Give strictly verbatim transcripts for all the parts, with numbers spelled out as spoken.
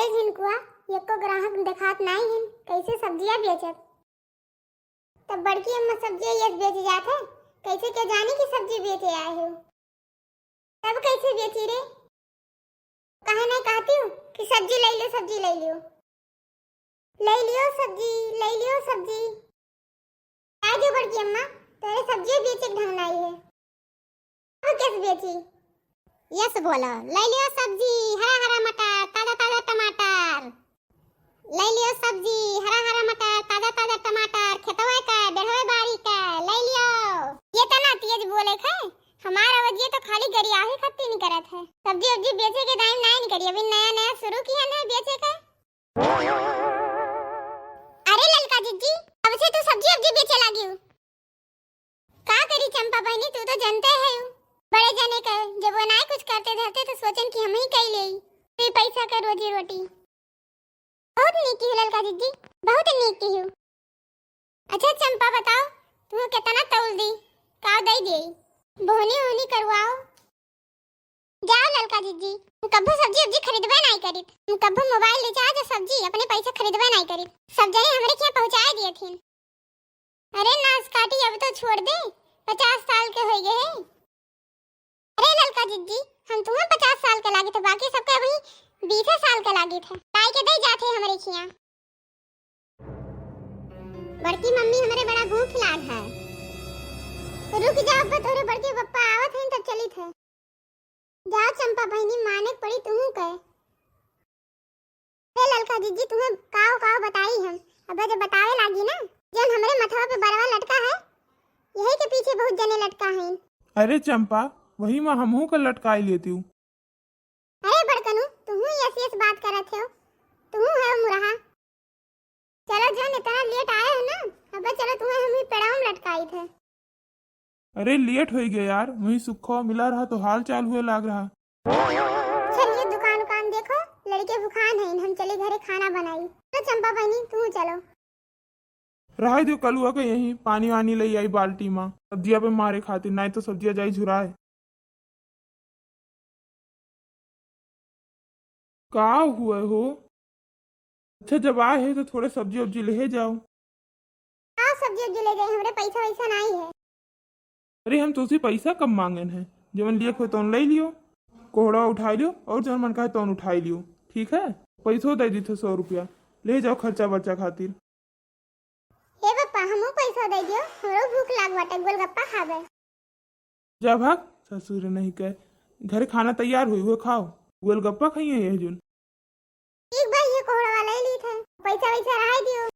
झिनकुआ, एको ग्राहक देखात नाई हिन, कैसे सब्जिया बेचब? तब बड़की अम्मा सब्जिया यस बेचे जात है, कैसे के जानी कि सब्जी बेचे आए हो? तब कैसे बेची रे? काहे नहीं कहती हूँ कि सब्जी ले लियो, सब्जी ले लियो, ले लियो सब्जी, ले लियो सब्जी। आ जो बड़की अम्मा, तोरे सब्जी बेचे के ढंग नाई है। अब कैसे बेची? यस बोलो, ले लियो सब्जी, हरा हरा मटर, ताजा ताजा टमाटर। ले लियो सब्जी, हरा हरा मटर, ताजा ताजा टमाटर, खेतवे का, डेढ़वे बारी का, ले लियो। ये तना तेज बोले थे, हमार आवाज ये तो खाली गरियाही खत्ती नहीं करत है। सब्जी उब्जी बेचे के टाइम नहीं निकली, अभी नया नया शुरू किया ना बेचे का। अरे ललका जिज्जी, अब से तू सब्जी उब्जी बेचे लागी हूँ। का करी चंपा बहनी, तू तो जानते है हूँ, बड़े जने का जब वो नाई कुछ करते धरते तो सोचन कि हम ही कई लेई, फिर पैसा का रोजी रोटी। बहुत नीक की हूँ ललका जिज्जी, बहुत नीक की हूँ। अच्छा चंपा बताओ, तू कितना तौल दी, का दे दे, बोहनी ओहनी करवाओ। जाओ ललका जिज्जी, हम कभू सब्जी उब्जी खरीदबे नाई करित, हम कभू मोबाइल रिचार्ज और सब्जी अपने पैसे खरीदबे नाई करित, सब जने हमरे के यहाँ पहुँचाए दिए थिन। अरे नास काटी, अब तो छोड़ दे, पचास साल के हो गए हैं। अरे ललका जिज्जी, हम तुम्हें पचास साल के लागित है, बाकी सबके अभी बीसे साल के लागित है, लाई के दे जाते हमरे खिया। बड़की मम्मी हमरे बड़ा भूख लाग है, तो रुक जाओ, अब तोरे बड़के पप्पा आवत हैं तब चलित है। जाओ चंपा बहनी, माने के पड़ी तुहू के। अरे ललका जिज्जी, तुम्हें काव काव बताई हम, अब जब बतावे लागी ना, जौन हमरे मथवा पे बरवा लटका है, यही के पीछे बहुत जने लटका हैं। अरे चंपा, वही में हमहू का लटकाई लेती हूँ। अरे बड़कनू, तुहू यस यस बात करत हो, तुहू है मुरहा। चलो जौन इतना लेट आए हो ना, अब चलो तुम्हें हम ही पेड़ावा में लटकाई थे। अरे लेट हो गया यार, वही सुखवा मिला रहा तो हाल चाल हुए लाग रहा। चलिए दुकान उकान देखो, लड़के भुखान हैं, हम चले घरे खाना बनाई। तो चंपा बहनी तू चलो। रह दियो कलुआ के यहीं, पानी वानी ले आई बाल्टी में सब्जिया पे मारे खातिर, नहीं तो सब्जिया जाई झुराए। का हुआ हो? अच्छा जब आए है तो थोड़े सब्जी उब्जी ले जाओ। का सब्जी उब्जी ले जाई, हमरे पैसा वैसा नहीं है। अरे हम तुझसे पैसा कम मांगन है, जवन लिए को तौन ले लियो, कोहड़ा उठा लियो और जवन मन कहे तौन उठा लियो, ठीक है? पैसो दे दी थे सौ रुपया, ले जाओ खर्चा बर्चा खातिर। हे पप्पा, हमू पैसा दे दियो, हमरो भूख लाग बाटे, गोलगप्पा खाबे। जा भाग, ससुर नहीं कहे, घरे खाना तैयार हुई, वो खाओ, गोलगप्पा खाइए ये जुन। ठीक बा, ये कोहड़ा वाला ही ली थे, पैसा वैसा रहाई दियो।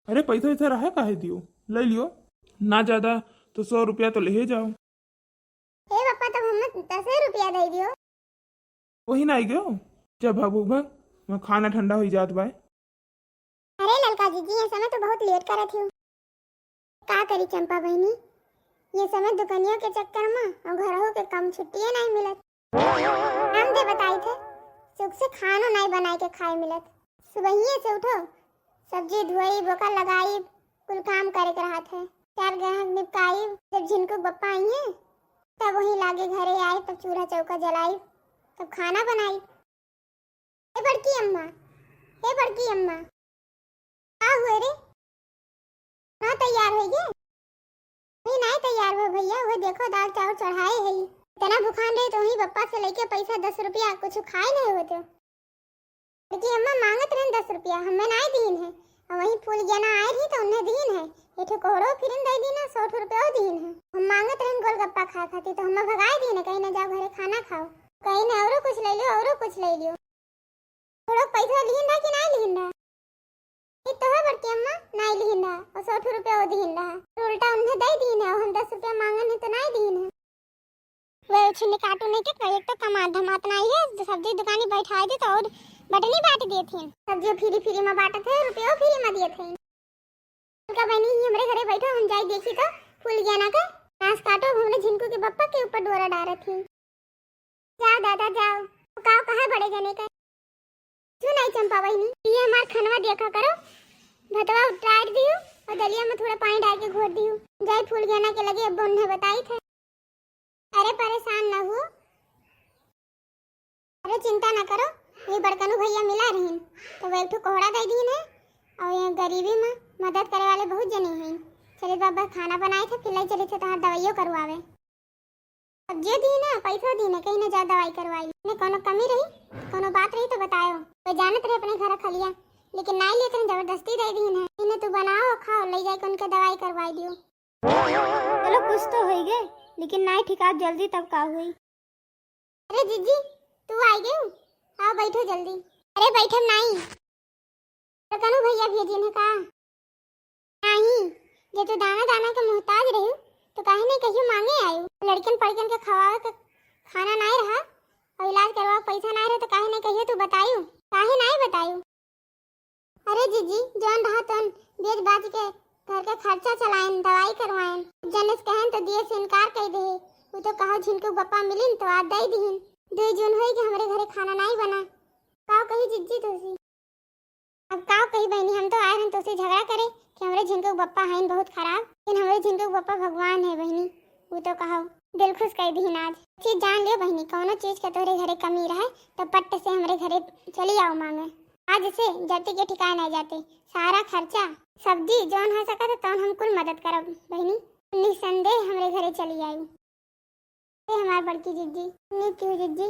अरे पैसा वैसा रहा काहे दियो, ले लियो, ना ज्यादा तो सौ रुपया तो ले जाओ। हे पप्पा, तब हमें दसे रुपया दे दियो। वही ना आई गयो, जब भागू भाग, वहाँ खाना ठंडा हो जात बाय। अरे ललका जीजी, ये समय तो बहुत लेट करत हो। का करी चंपा बहनी, ये समय दुकनियों के चक्कर में और घरों के काम छुट्टिए नहीं मिलत। हम दे बताई थे, सुख से खानो नहीं बनाए के खाए मिलत। सुबहिए से उठो, सब्जी धोई, बोका लगाई, कुल काम करे के रहत है। चार ग्राहक निपटाई, जब झिनकू बप्पा आई हैं, तब वहीं लागे घरे आए, तब चूल्हा चौका जलाई, तब खाना बनाई। हे बड़की अम्मा, हे बड़की अम्मा, का हुए रे? ना तैयार होई गे? नहीं, नहीं तैयार हो भैया, वो देखो दाल चाउर चढ़ाए है। इतना भुखान रहे तो वहीं बप्पा से लेके पैसा दस रुपया कुछ खाए नहीं होते। लेकिन अम्मा मांगत रहन दस रुपया, हमें नाई दीन है। और वहीं फूल गेना आए रही तो उन्हें दीन है। ये ठो कोहरो फिरिन दे दीन है, सौ ठो रुपया दीन है। हम मांगत रहन गोलगप्पा खाए खातिर तो हमें भगाए दीन है, कहीं ना जाओ घरे खाना खाओ। कहीं ना औरो कुछ ले लियो, औरो कुछ ले लियो। थोड़ा पैसा लीन रहा कि नाई लीन रहा? ये तो है बड़की अम्मा, नाई लीन रहा। और सौ ठो रुपया वो दीन रहा। तो उल्टा उन्हें दे दीन है और हम दस रुपया मांगन है तो नाई दीन है। वे छिन्नी काटू नहीं के, एक तो कमात धमात नाई है, जो सब्जी दुकानी बैठाए दे तो और बटनी बांट दिए थे। सब्जी फ्री फ्री में बांटत है, रुपयो फ्री में दिए थे। का बहनी ही हमरे घरे बैठो, हम जाई देखी तो फूल गेना के नास काटो, हमरे झिनकू के बप्पा के ऊपर डोरा डारत ही। जाओ दादा जाओ, काव कहाँ बड़े जने का। सुनाई चंपा बहनी, ये हमार खनवा देखा करो, भतवा उतार दियो और दलिया में थोड़ा पानी डाल के घोर दियो। जाई फूल गेना के लगे, अब उन्हें बताई थे। अरे परेशान ना हो, अरे चिंता ना करो, बड़कनू भैया मिला रहिन, तो वो एक ठो कोहड़ा दे दीन है। और ये गरीबी में मदद करे वाले बहुत जने हैं। चलित बाबा खाना बनाए थे, फिर ले चलित है तोहार दवाइयो करवावे। अब जे दीन है, पैसो दीन है, कहीं ना जा दवाई करवाई। ने कोनो कमी रही, कोनो बात रही तो बतायो। वो जानत रहे अपने घर खलिया, लेकिन नाई लेते हैं, जबरदस्ती दे दीन है। इन्हें तू बनाओ, खाओ, ले जाके उनके दवाई करवाई दियो। चलो, कुछ तो होई गए, लेकिन नाई ठिकाब जल्दी तब का हुई। अरे जिज्जी, तू आई गई? आओ बैठो जल्दी। अरे बैठम नाई। तो कनू भैया भेजिन है का? नहीं, जे तू दाना दाना के मोहताज रही, तो काहे नहीं कहियो मांगे आयु? लड़कन पड़कन के खवावे के खाना नहीं रहा और इलाज करवा पैसा नहीं रहे, तो काहे नहीं कहियो तू बतायु? काहे नहीं बतायु? अरे जिज्जी, जौन रहा तौन बेच बाच के घर के खर्चा चलाएन, दवाई करवाएन। जने से कहन तो दिए से इनकार कर दे। वो तो कहो झिनकू बप्पा मिलिन तो आज दे दीन। दो जून होई कि हमरे घरे खाना नहीं बना। काव कही जिज्जी तोसी? अब काव कही बहनी, हम तो आए रहन तोसी झगड़ा करे कि हमरे झिनकू बप्पा हैं बहुत खराब, लेकिन हमरे झिनकू बप्पा भगवान है बहनी। वो तो कहो दिल खुश कर दीन आज। चीज जान लियो बहनी, कौनो चीज के तोहरे घरे कमी रहे तो पट्ट से हमरे घरे चली आओ मांगे। आज से जाति के ठिकाने नहीं जाते, सारा खर्चा, सब्जी जौन हो सकत है तौन हम कुल मदद करब बहनी। निसंदेह हमरे घरे चली आई। ए हमार बड़की जिज्जी, नीक क्यों जिज्जी?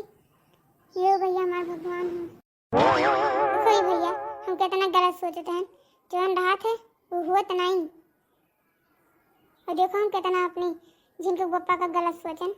ये भैया हमार भगवान है। कोई भैया, हम कितना गलत सोचते हैं, जौन रहा थे वो हुआ तो नहीं। और देखो हम कितना अपनी झिनकू बप्पा का गलत सोचन।